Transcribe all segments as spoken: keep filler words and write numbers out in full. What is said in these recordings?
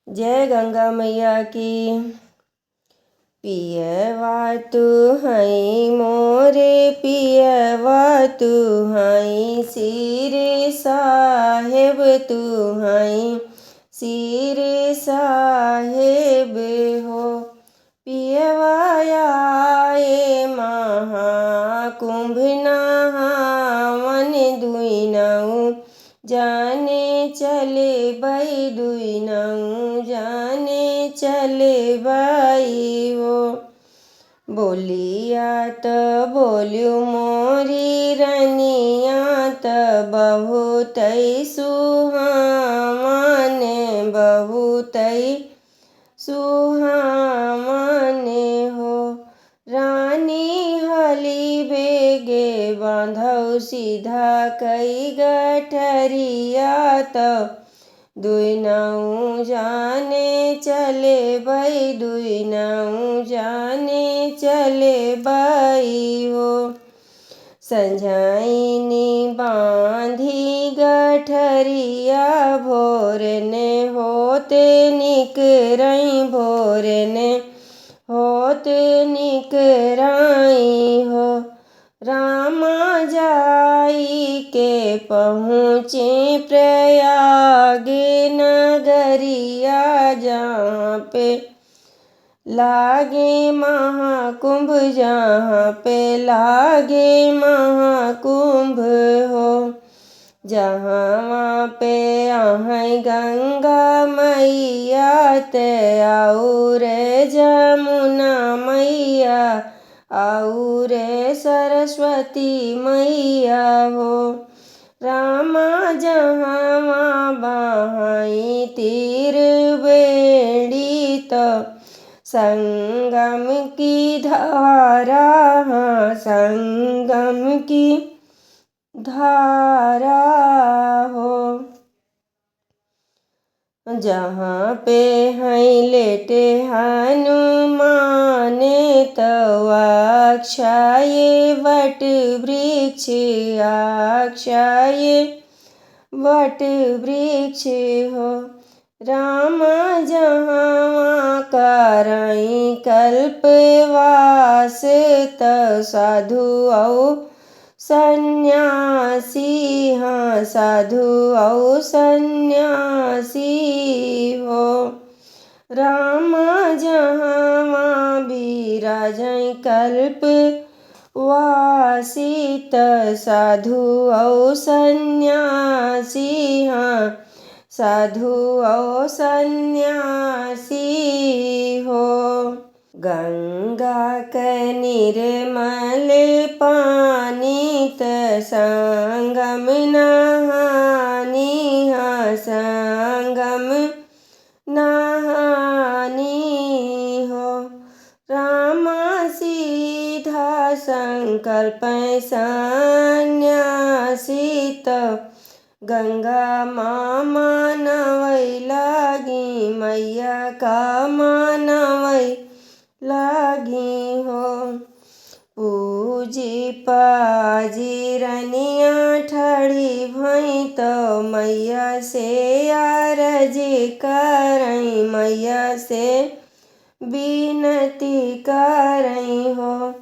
जय गंगा मैया की। पियवा तू हई मोरे, पियवा तू हई, सिर साहेब तू हई, सिर साहेब हो। पियवा आए महाकुंभ नहावन, दुई नौ जाने चले बई, दुई नौ जाने चले बई हो। बोलिया त बोल्यू मोरी रनिया त बहुतै सुहावन, बहुतै सुहावन हो। रानी हली बेगे बाँधौ सीधा कई गठरिया त दुई नौ जाने चले बई, दुई नौ जाने चले बई हो। संझाइनी बाँधी गठरिया भोरने होते निकरई, भोरने होते निकरई हो। रामा जाई के पहुँचे प्रयाग नगरिया, जहाँ पे लागे महाकुंभ, जहाँ पे लागे महाकुंभ हो। जहाँ पे अहै गंगा मैया ते और जमुना मैया और सरस्वती मैया हो। रामा जहाँ बहई तीर बेड़ी त संगम की धारा, हाँ, संगम की धारा हो। जहाँ पे हैं लेटे हनुमाने, तौ अक्षय वट वृक्ष, अक्षय वट वृक्ष हो। रामा जहाँ करई कल्पवास, तौ साधु औ सन्यासी, हाँ, साधु औ सन्यासी हो। रामा जहाँ विराजै कल्पवासी, त साधु औ सन्यासी, हाँ, साधु औ सन्यासी हो। गंगा के निर्मल पानी त संगम नहानी, हाँ, संगम नहानी हो। रामा सीधा संकल्प सन्यासी त गंगा माँ मनवै लागी, मैया का मनवै लागी हो। पूजी पाजी रनिया ठड़ी भई तौ मैया से आरजी करई, मैया से बिनती करई हो।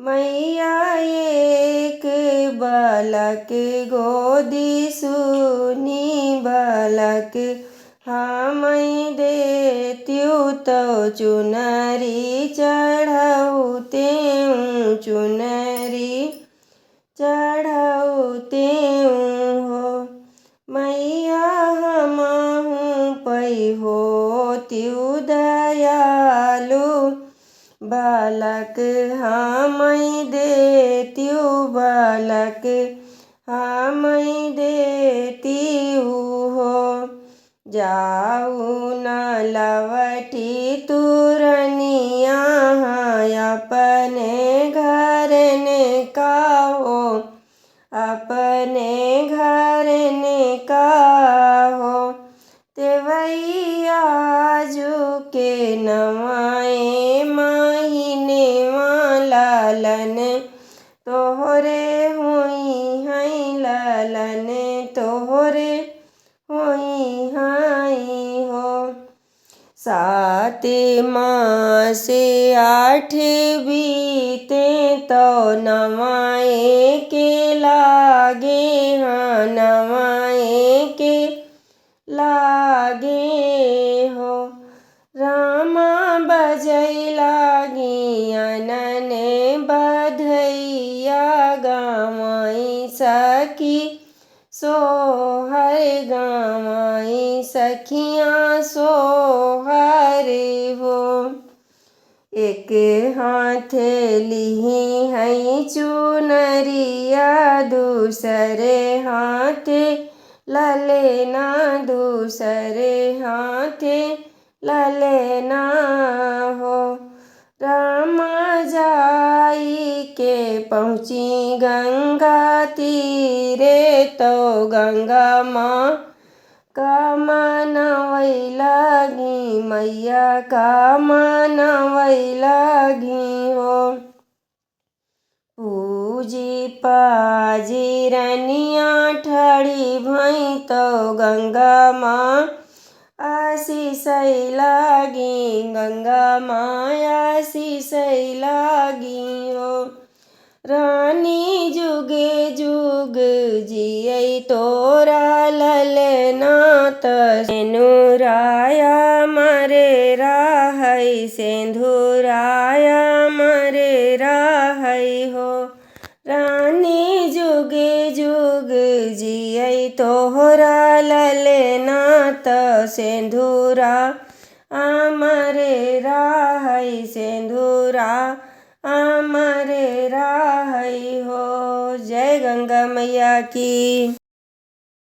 मैया एक बालक गोदी सुनी बालक हमैं देत्यू तौ चुनरी चढ़ौतेउँ, चुनरी चढ़ौतेउँ हो। मैया हमहूँ पै होत्यू दयालु, बालक हमैं देत्यू, बालक हमैं देत्यू हो। जाऊ न लवटी तू रनिया, हाँ, अपने घर ने का हो, अपने घर ने का हो। तेवैया आजु के नवाए महीनेवा लालन तोहरे होइहैं, लालन तोहरे होइहैं हो। सात मास आठ बीते तो नवा एके लागे, हाँ, नवा एके लागे हो। रामा बजै लागी अनन बधैया, गावै सखी सोहर, गावै सखियाँ सोहर हो। एक हाथे लिही है चुनरिया, दूसरे हाथे ललना, दूसरे हाथे ललना हो। रामा जाई के पहुँची गंगा तीरे, तो गंगा माँ का मनवै लागी, मैया का मनवै लागी हो। पूजी पाजी रनिया ठाड़ी भई तो गंगा माँ आशीष लागी, गंगा माँ आशीष लागी हो। रानी जुग जुग जियै तोरा ललना, त सेनुराया मरे रहै, सेंधुराया मरे रहै हो। रानी जुग जुग जियै तोहरा ललना, त सेंधुरा अमरे रहै, सेंधुरा अमरे रहै हो। जय गंगा मैया की।